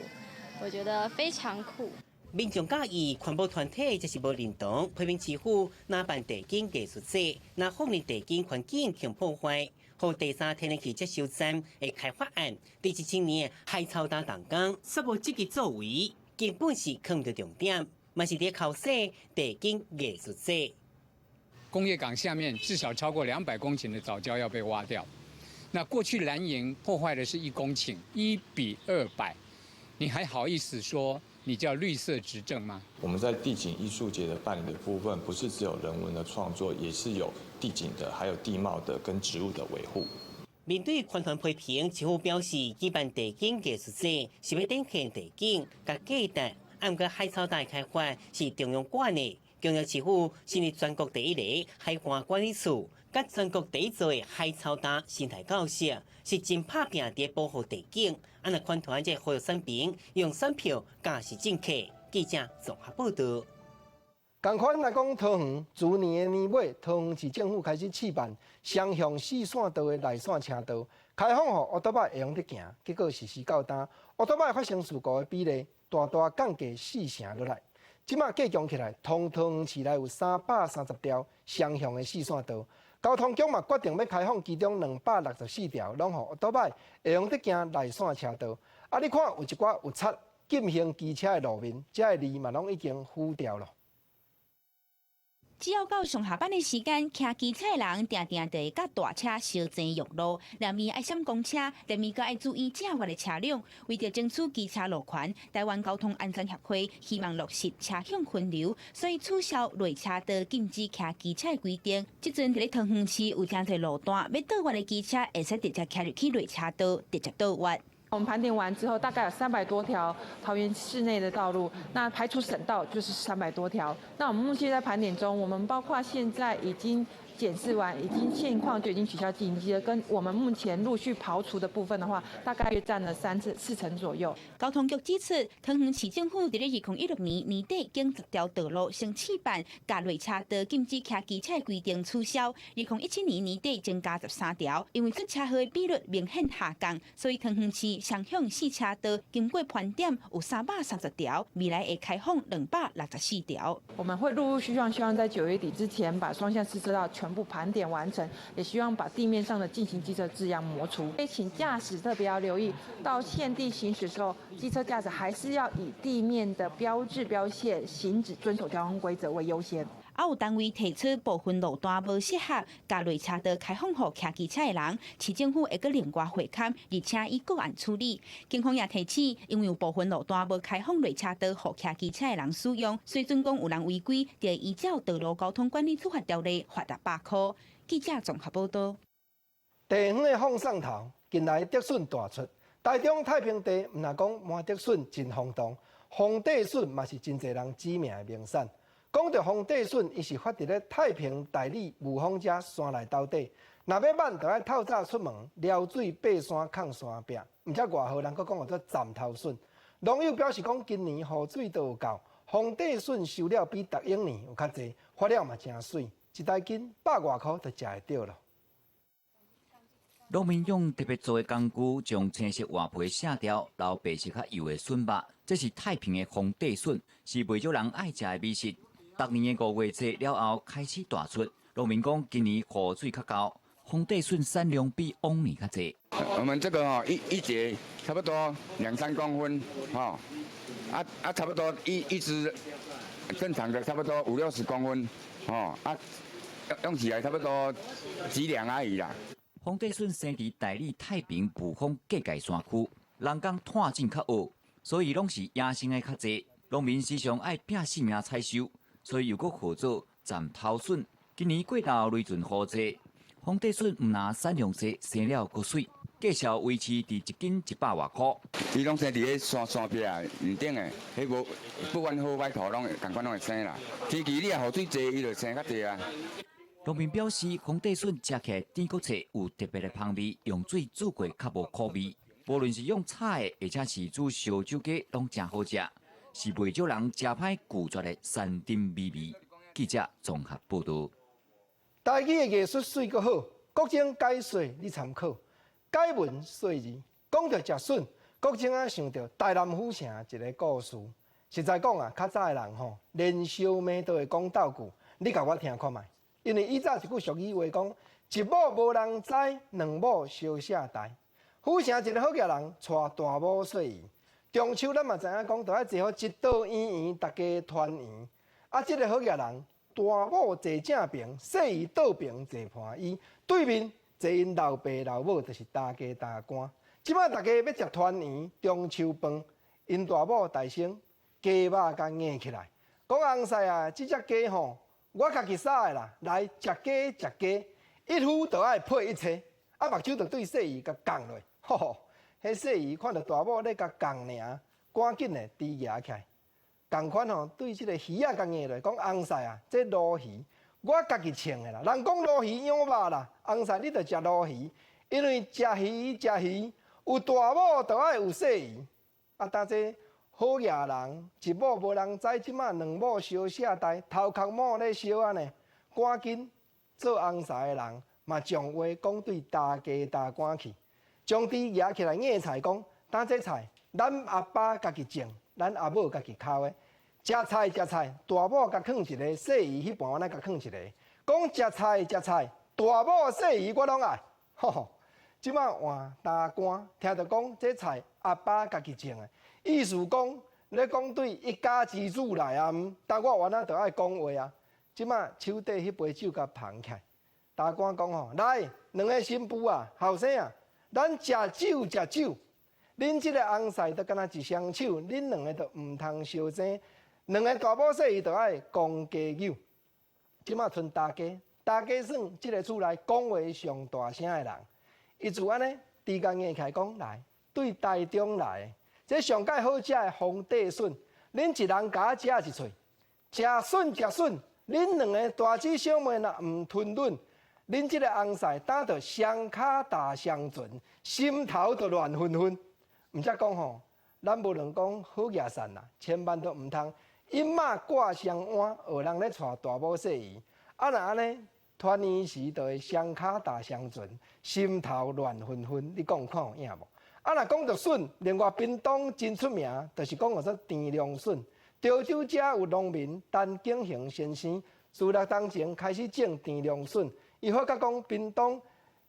我覺得非常酷。民眾佮意環保團體這是無認同，批評市府若辦地景藝術節，若放任地景環境強破壞，予第三天然氣接收站的開發案，佇1000年海草礁動工，煞無積極作為，根本是囥毋著重點，嘛是佇剾洗地景藝術節。工業港下面至少超過200公頃的藻礁要被挖掉。那過去藍營破壞的是1公頃，1比200，你還好意思說你叫綠色執政嗎？我們在地景藝術節的辦理的部分，不是只有人文的創作，也是有地景的，還有地貌的跟植物的維護。面對環團批評，市府表示舉辦地景藝術節是欲展現地景佮價值，毋過海草礁開發是中央管的。強調市府成立全國第一个海岸管理處，佮全國第一座的海草礁生態教室，是真拍拚佇保護地景。啊，若環團這呼籲選民用選票監視政客。記者綜合報導。仝款來講，桃園自年的年尾，桃園市政府開始試辦雙向四線道的內線車道，開放予烏托邦會用得行，結果實施到今，烏托邦發生事故的比例大大降低四成落來。這馬計算起來，通桃園市內有330條雙向的四線道，交通局嘛決定欲開放其中264條，攏予烏托邦會用得行內線車道。啊，你看有一寡有插禁行機車的路面，這个字嘛攏已經糊掉了。只要到上下班的時間，騎機車的人定定就會佮大車相爭用路，兩面愛閃公車，兩面閣愛注意正越的車輛。為著爭取機車路權，臺灣交通安全協會希望落實車向分流，所以取消內車道禁止騎機車的規定。這陣佇咧桃園市有誠濟路段，欲倒彎的機車會使直接騎入去內車道，直接倒彎。我們盤點完之後，大概有300多條桃園市內的道路，那排除省道就是300多條。那我們目前在盤點中，我們包括現在已經檢視完，已經現況就已經取消禁機了，跟我們目前陸續刨除的部分的話，大概約佔了三至四成左右。交通局指出，桃園市政府佇咧2016年年底，經10條道路先試辦，共內車道禁止騎機車的規定取消。2017年年底增加13條，因為出車禍的比率明顯下降，所以桃園市雙向四車道經過盤點有330條，未來會開放264條。我們會陸陸續續，希望在9月底之前把雙向四車道全部盤點完成，也希望把地面上的禁行機車字樣磨除。所以請駕駛特別要留意，到現地行駛的時候，機車駕駛還是要以地面的標誌標線行止，遵守交通規則為優先。啊，有單位提出部分路段無適合共內車道開放予騎機車的人，市政府會閣另外會勘，而且以個案處理。警方也提醒，因為有部分路段無開放內車道予騎機車的人使用，所以準講有人違規，就會依照道路交通管理處罰條例罰600塊。記者綜合報導。地方的放送頭近來竹筍大出，台中太平地毋但講麻竹筍真轟動，皇帝筍嘛是真濟人指名的名產。講著皇帝筍，伊是發佇咧太平大里霧峰遮山內兜底，若欲挽，就愛透早出門撩水爬山崁山壁。毋才外號人閣講號做欉頭筍。農友表示講，今年雨水都有夠，皇帝筍收了比逐往年有較濟，發了嘛誠媠，一大斤百外箍就食會著囉。農民用特別做的工具，將青色外皮卸掉，留白色較幼的筍肉。這是太平的皇帝筍，是袂少人愛食的美食。逐年的五月節了後開始大出，農民講今年雨水較夠，皇帝筍產量比往年較濟。我們這個吼一節差不多兩三公分，吼啊差不多一支正常的差不多五六十公分，吼啊用起來差不多幾兩而已啦。皇帝筍生佇大里太平霧峰隔界山區，人工炭種較惡，所以攏是野生的較濟。農民時常愛拚性命採收。所以又閣號做欉頭筍。今年過頭雷陣雨濟，皇帝筍毋但產量濟，生了閣媠。價數維持佇一斤一百外箍。伊攏生佇咧山山壁面頂的，彼無不管好䆀土攏會仝款攏會生啦。天氣你若雨水濟，伊就生較濟啊。農民表示，皇帝筍食起來甜閣脆，有特別的芳味，用水煮過較無苦味。無論是用炒的，或者是煮燒酒雞，攏誠好食，是袂少人食歹拒絕的山頂美味。記者綜合報導。台語的藝術媠閣好，國政解說你參考。解文說字，講著食筍，國政啊想著台南府城一个故事。實在講啊，較早的人吼，連相罵都會講鬥句，你共我聽看覓。因為以早一句俗語話講，一某無人知，兩某相寫代。府城一个好額人，娶大某細姨。中秋咱嘛知影講，著愛坐好一桌圓圓，大家團圓。啊，這个好額人，大某坐正爿，細姨倒爿坐伴椅，對面坐𪜶老爸老母，就是大家大官。這擺大家欲食團圓中秋飯，𪜶大某大聲雞肉共挵起來，講翁婿啊，這隻雞吼，我家己殺的啦，來食雞食雞，一夫就愛配一妻，啊目睭就對細姨共摃落，吼吼，彼細姨看著大某咧共摃爾，趕緊的豬蜈起來，仝款吼對這个魚仔共挵落，講翁婿啊，這鱸魚我家己穿的啦，人講鱸魚養肉啦，翁婿你著食鱸魚，因為食魚食魚有大某就愛有細姨，啊，當這好額人一某無人知，這擺兩某相寫代，頭殼某咧燒按呢，趕緊做翁婿的人嘛將話講對大家大官去，將豬蜈起來挵菜講，當這菜咱阿爸家己種，咱阿母家己剾的，食菜食菜，大某共囥一个，細姨彼盤咱共囥一个，講食菜食菜，大某細姨我攏愛，吼吼，這擺換大官聽著講這菜阿爸家己種的。意思講，咧講對一家之主來啊，但我原來就愛講話啊。這擺手底彼杯酒共捧起來，大官講吼，來兩个新婦啊，後生啊，咱食酒食酒。恁這个翁婿就敢若一雙手，恁兩个就毋通相爭。兩个大某細姨就愛講家酒。這擺賰大家，大家算這个厝內講話上大聲的人，伊就按呢，豬共挵起來講來，對台中來的。這上蓋好食的皇帝筍，恁一人共我食一喙，食筍食筍，恁兩个大姊小妹若毋吞忍，恁這个翁婿擔著雙跤踏雙船，心頭就亂紛紛。毋則講吼，咱無論講好額善啦，千萬都毋通陰馬掛雙碗，學人咧娶大某細姨。啊，若按呢，團圓時就會雙跤踏雙船，心頭亂紛紛。你講看有影無？啊，若講著筍，另外屏東真出名，就是講號做甜龍筍。潮州遮有農民陳景恒先生，自六冬前開始種甜龍筍。伊發覺講屏東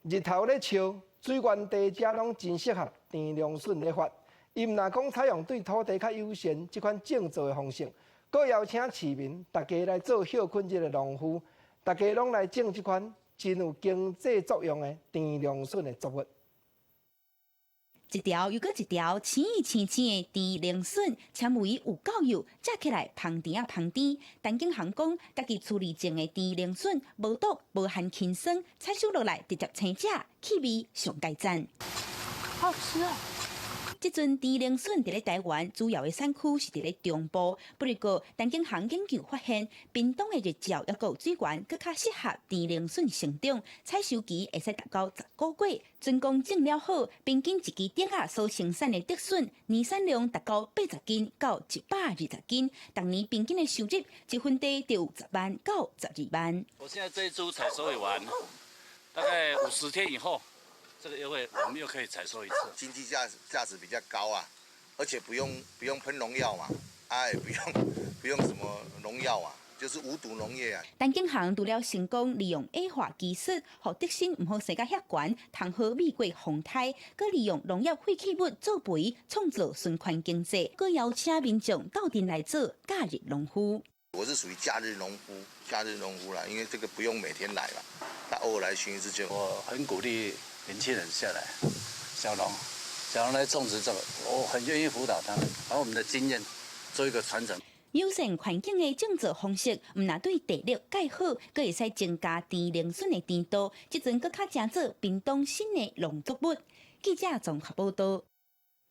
日頭咧燒，水源地遮攏真適合甜龍筍咧發。伊毋但講採用對土地較友善這款種作的方式，閣邀請市民大家來做歇睏日的農夫，大家攏來種這款真有經濟作用的甜龍筍的作物。一條又閣一條青青青的甜龍筍，纖維有夠幼，食起來芳甜仔芳甜。陳景恒講，家己處理種的甜龍筍無毒、無含氰酸，採收落來直接生食，氣味上佳讚。好吃啊！這陣甜龍筍佇咧台灣主要的產區是佇咧中部，不過陳景恒研究發現，屏東的日照抑閣有水源，閣較適合甜龍筍成長，採收期會使達到10個月。準講種了好，平均一支竹仔所生產的竹筍，年產量達到80斤到120斤，逐年平均的收入一分地就有10萬到12萬。我現在這一株採收完，大概50天以後。這個又會，我們又可以採收一次，經濟價值比較高啊，而且不用噴農藥嘛，啊也不用什麼農藥啊，就是無毒農業啊。陳景恒除了成功利用矮化技術，予竹筍毋好生甲遐懸，通好避過風颱，閣利用農業廢棄物做肥，創造循環經濟，閣邀請民眾鬥陣來做假日農夫。我是屬於假日農夫，假日農夫啦，因為這個不用每天來嘛，他偶爾來巡一次就。我很鼓勵年輕人下來，小農，小農來種植這個，我很願意輔導他們，把我們的經驗做一個傳承。友善環境的種植方式，毋但對地力蓋好，閣會使增加甜龍筍的甜度。這陣閣較成做屏東新的農作物。記者綜合報道。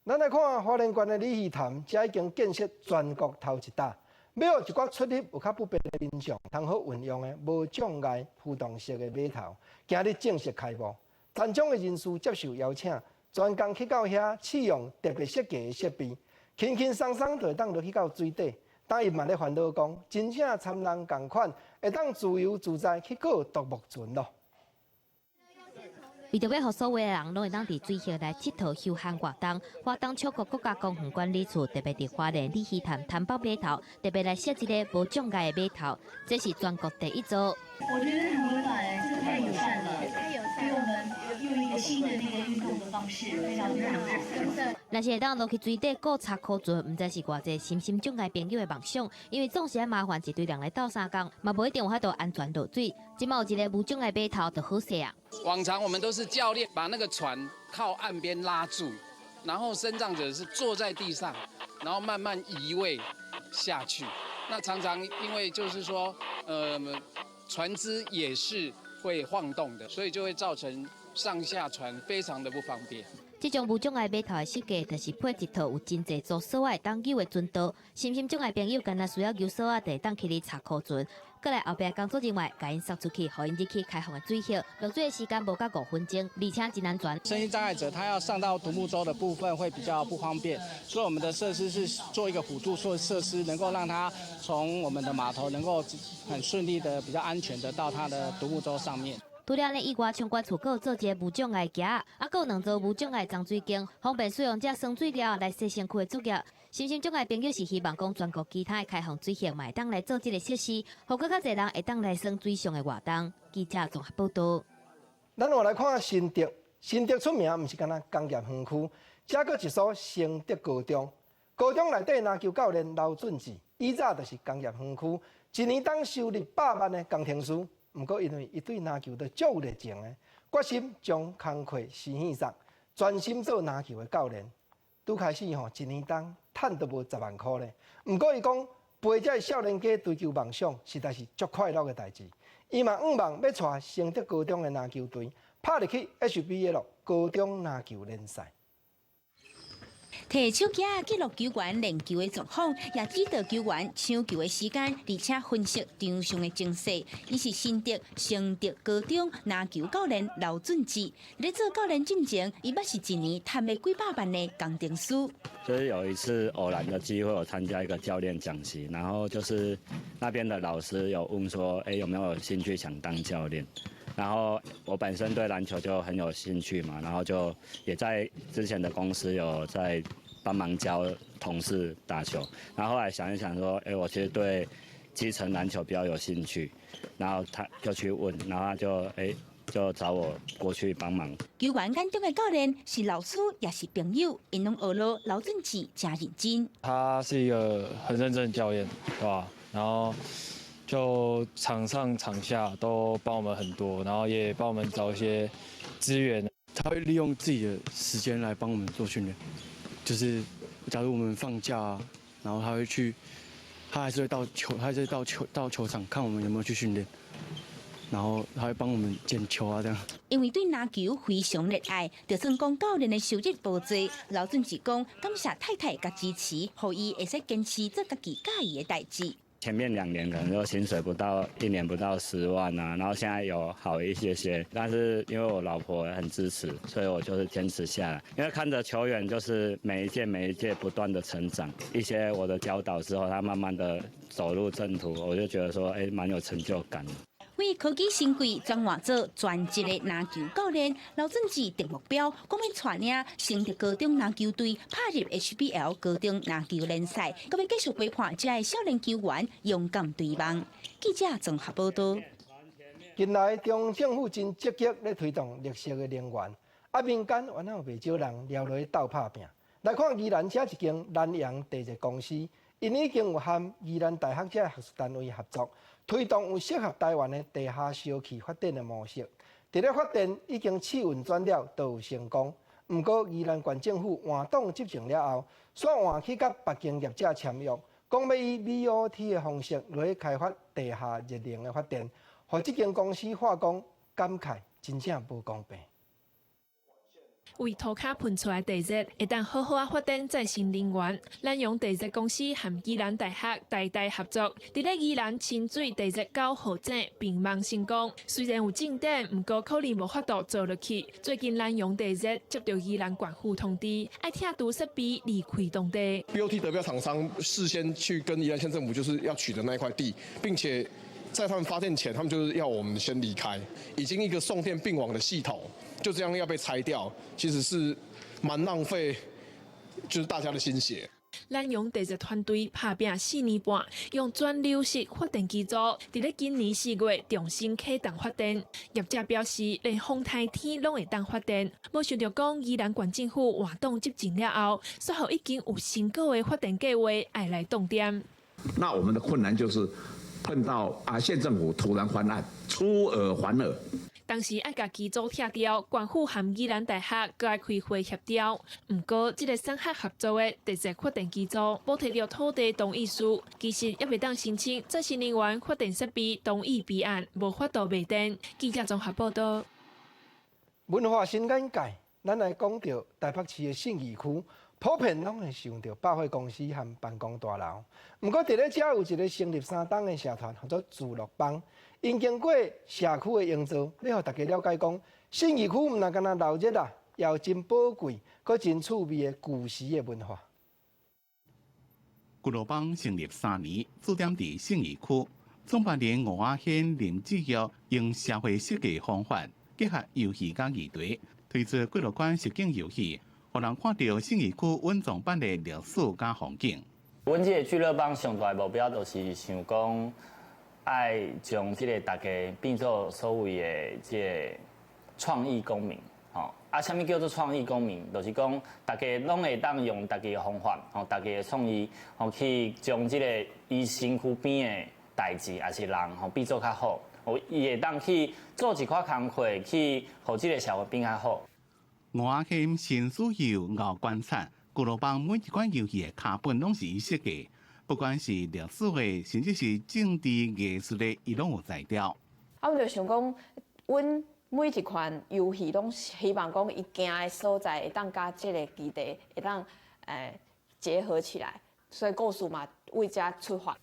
咱來看花蓮縣的鯉魚潭，這已經建設全國頭一搭，欲予一寡出入有較不便的民眾，通好運用的無障礙浮動式的碼頭，今日正式開幕。殘障的人士接受邀請，專工去到遐試用特別設計的設備，輕輕鬆鬆就會當落去到水底。但伊嘛咧煩惱講，真正參人仝款，會當自由自在去過獨木船囉。為著欲予所有的人攏會當佇水域來𨑨迌休閒活動，花東七國國家公園管理處特別佇花蓮鯉魚潭潭北碼頭特別來設一个無障礙的碼頭，這是全國第一座。我覺得很溫暖，這個太友善了，太友善，給我們用一個新的那個運動的方式，非常非常好。若是會當落去水底顧插箍船，毋知是偌濟身心障礙朋友的夢想，因為總是愛麻煩一堆人來鬥相共，嘛無一定有法度安全落水。這馬有一个無障礙碼頭就好勢啊。往常我們都是教練把那個船靠岸邊拉住，然後身障者是坐在地上，然後慢慢移位下去。那常常因為就是說，船隻也是會晃動的，所以就會造成上下船非常的不方便。這種無障礙碼頭的設計，就是配一套有真濟組索仔會當扭的船舵，身心障礙朋友干焦需要扭索仔，就會當騎咧插箍船。過來後壁工作人員共𪜶捒出去，予𪜶入去開放的水域，落水的時間無到5分鐘，而且真安全。身心障礙者他要上到獨木舟的部分會比較不方便，所以我們的設施是做一個輔助設設施，能夠讓他從我們的碼頭能夠很順利的、比較安全的到他的獨木舟上面。除了按呢以外，場館處閣有做一个無障礙橋，啊，閣有兩座無障礙欉水間，方便使用者耍水了來洗身軀的作業。身心障礙朋友是希望講全國其他的開放水域嘛會當來做這个設施，予閣較濟人會當來耍水上的活動。記者綜合報道。咱換來看新竹，新竹出名毋是干焦工業園區，這閣一所成德高中。高中內底籃球教練劉俊志，以早就是工業園區，一年當收入百萬的工程師。毋過因為伊對籃球都足有熱情的，決心將工課辭去上，專心做籃球的教練。拄開始吼，一年當趁都無10萬箍咧。毋過伊講陪這少年家追求夢想，實在是足快樂的代誌。伊嘛向望欲帶成德高中的籃球隊拍入去 HBL 高中籃球聯賽。提手機記錄球員練球的狀況，也指導球員搶球的時間，而且分析場上的情勢。伊是新竹成德高中籃球教練劉俊志。咧做教練進前，伊捌是一年趁欲幾百萬的工程師。就是有一次偶然的機會，我參加一個教練講習，然後就是那邊的老師有問說，欸，有沒有興趣想當教練？然後我本身對籃球就很有興趣嘛，然後就也在之前的公司有在幫忙教同事打球，然後後來想一想說，欸，我其實對基層籃球比較有興趣，然後他就去問，然後他就欸就找我過去幫忙。球員眼中的教練是老師，也是朋友，𪜶攏學囉劉俊志誠認真。他是一個很認真的教練，對吧？然後就場上場下都幫我們很多，然後也幫我們找一些資源。他會利用自己的時間來幫我們做訓練，就是假如我們放假，然後他會去，他還是會到球，他還是會到球場看我們有沒有去訓練，然後他會幫我們撿球啊，這樣。因為對籃球非常熱愛，就算講教練的收入無濟，劉俊志講感謝太太佮支持，予伊會使堅持做家己佮意的代誌。前面2年可能就薪水不到，一年不到10萬啊，然後現在有好一些些，但是因為我老婆很支持，所以我就是堅持下來。因為看着球員就是每一屆每一屆不斷的成長，一些我的教導之後，他慢慢的走入正途，我就覺得說，欸，蠻有成就感的。為科技新貴轉換做全職的籃球教練，劉俊志定目標，講欲帶領成德高中籃球隊拍入 HBL 高中籃球聯賽，閣欲繼續陪伴遮的少年球員勇敢追夢。記者綜合報道。近來中央政府真積極咧推動綠色的能源，啊，民間原來有袂少人撩落去鬥拍拚。來看宜蘭這一間南洋地熱公司，𪜶已經有和宜蘭大學這學術單位合作，推動有適合台灣的地下燒氣發電的模式。佇咧發電已經試運轉了，都有成功。毋過宜蘭縣政府換黨執政了後，煞換去佮別間業者簽約，講欲以 BOT 的方式來開發地下熱能的發電，予這間公司化工感慨真正無公平。為塗跤噴出來地熱，會當好好仔發電再生能源。南洋地熱公司和宜蘭大學台大合作，佇咧宜蘭清水地熱9號井並網成功。雖然有進展，毋過可能無法度做落去。最近南洋地熱接到宜蘭縣府通知，愛拆除設備離開當地。 BOT 得標廠商事先去跟宜蘭縣政府，就是要取得那塊地，並且在他們發電前，他們就是要我們先離開。已經一個送電併網的系統就這樣要被拆掉，其實是蠻浪費，就是大家的心血。南洋地熱團隊拍拚4年半，用轉流式發電機組，佇咧今年4月重新啟動發電。業者表示，連風颱天攏會當發電。無想著講，宜蘭縣政府換黨執政了後，煞予已經有成果的發電計劃愛來凍點。那我們的困難就是碰到啊，縣政府突然翻案，出爾反爾。當時愛共機組拆掉，縣府和宜蘭大學閣愛開會協調。毋過，這個產學合作的地熱發電機組，無提著土地同意書，其實猶未當申請再生能源發電設備同意備案，無法度賣電。記者綜合報道。文化新眼界，咱來講著台北市的信義區，普遍攏會想著百貨公司和辦公大樓。毋過，佇咧遮有一個成立3冬的社團，號做聚樂邦。𪜶經過社區的營造，欲予大家了解講，信義區毋但干焦鬧熱啊，也有真寶貴、閣真趣味的舊時的文化。聚樂邦成立3年，駐點佇信義區，創辦人吳亞軒、林志玉用社會設計方法，結合遊戲佮議題，推出幾落款實境遊戲，予人看著信義區隱藏版的歷史佮風景。阮這個聚樂邦上大的目標就是想講，愛將這個大家變做所謂的這個創意公民，吼啊，啥物叫做創意公民？就是講大家攏會當用家己的方法，吼，家己的創意，吼，去將這個伊身軀邊的代誌，抑是人，吼，變做較好。哦，伊會當去做一寡工課，去予這個社會變較好。吳亞軒先自由後觀察，聚樂邦每一款遊戲的腳本攏是伊設計，不管是歷史的，甚至是政治藝術的，伊攏有才調。啊，阮就想講，阮每一款遊戲攏希望講，伊行的所在會當佮這个基地會當結合起來，所以故事嘛為遮出發。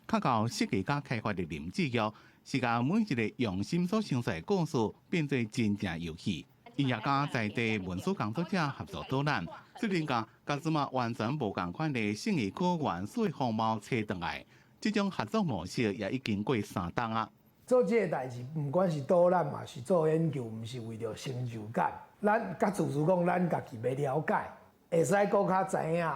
較到設計佮開發的林志玉，是共每一个用心所想出來的故事變做真正遊戲。伊也佮在地文史工作者合作導覽，最近共這馬完全無仝款的信義區原始風貌揣轉來。這種合作模式也已經過3冬啊。做這個代誌，毋管是導覽嘛，是做研究，毋是為著成就感。咱較自私講，咱家己欲了解，會使閣較知影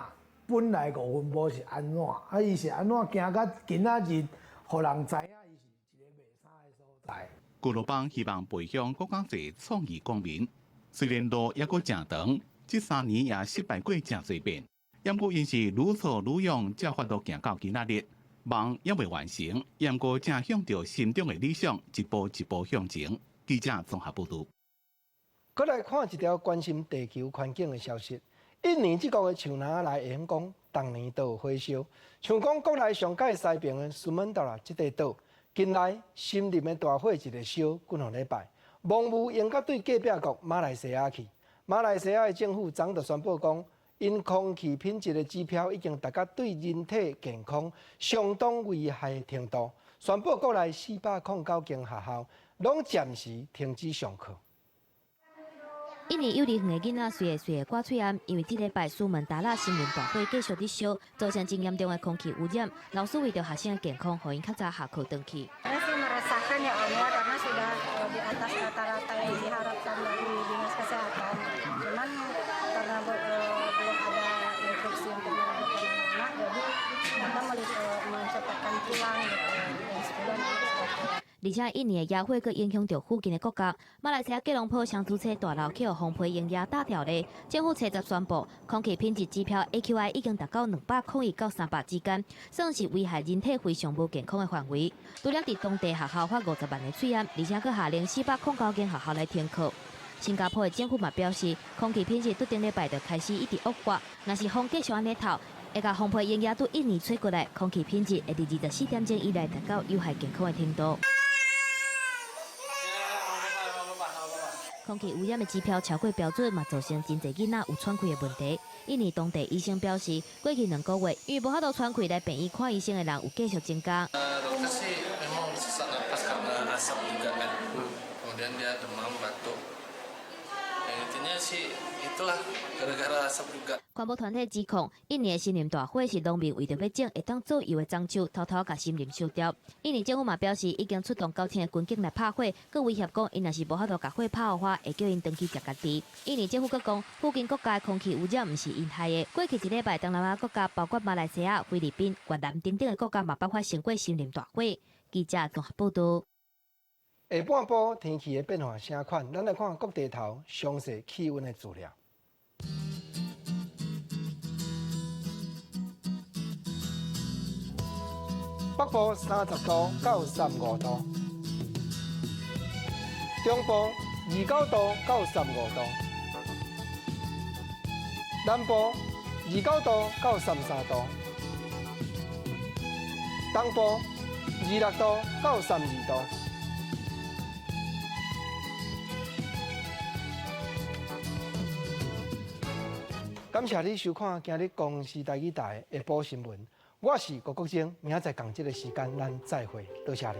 本來五分埔是按怎，啊伊是按怎行到今仔日，予人知影伊是一个袂啥的所在。聚樂邦希望培養閣較濟創意公民，雖然路猶閣誠長，這3年也失敗過誠濟遍，毋過𪜶是愈挫愈勇，才法度行到今仔日。夢猶未完成，毋過正向著心中的理想一步一步向前。記者綜合報導。閣來看一條關心地球環境的消息。印尼這國的樹林來會曉講，逐年都有火燒。像講國內上蓋西邊的蘇門答臘這塊島，近來森林的大火一直燒幾兩禮拜，濃霧淹到對隔壁國馬來西亞去。馬來西亞的政府昨就宣布講，𪜶空氣品質的指標已經達到對人體健康相當危害的程度，宣布國內409間學校攏暫時停止上課。印尼幼兒園的囡仔隨會隨會掛喙罨，因為這禮拜蘇門答臘森林大火繼續佇燒，造成真嚴重的空氣污染。老師為著學生的健康，予𪜶較早下課轉去。 Merasakan ya om ya, karena sudah di atas rata-rata yang diharapkan dari dinas kesehatan. Cuman karena belum ada instruksi untuk melanjutkan anak, jadi kita mencepatkan pulang gitu. Jam 10. 而且印尼的野火閣影響著附近的國家，馬來西亞吉隆坡雙主車大樓去予風皮鷹壓打掉咧。政府初十宣布，空氣品質指標 AQI 已經達到201到300之間，算是危害人體非常無健康的範圍。除了佇當地學校發50萬个喙罨，而且閣下令409間學校來停課。新加坡的政府嘛表示，空氣品質對頂禮拜就開始一直惡化，若是風繼續按呢透，會共風皮鷹仔對印尼吹過來，空氣品質會佇24點鐘以內達到有害健康的程度。空氣污染的指標超過標準，嘛造成真濟囡仔有喘氣的問題。印尼當地醫生表示，過去2個月，因為無法度喘氣來病院看醫生的人有繼續增加。 Dokter sih memang sesak napas karena asap juga kan. Kemudian dia demam, batuk. Yang intinya sih itulah gara-gara asap juga. 環保團體指控，印尼的森林大火是農民為著欲種會當做油的樟樹，偷偷共森林燒掉。印尼政府嘛表示，已經出動9000个軍警來拍火，閣威脅講，𪜶若是無法度共火拍予花，會叫𪜶轉去食家己。印尼政府閣講，附近國家的空氣污染毋是𪜶害的。過去一禮拜，東南亞國家包括馬來西亞、菲律賓、越南等等的國家嘛，爆發生過森林大火。記者綜合報導。下半晡天氣的變化啥款？咱來看各地頭詳細氣溫的資料。北部30度到35度，中部29度到35度，南部29度到33度，東部26度到32度。感謝你收看今日公視台語台下晡新聞。我是郭國晶，明仔載仝這个時間，咱再會，多謝你。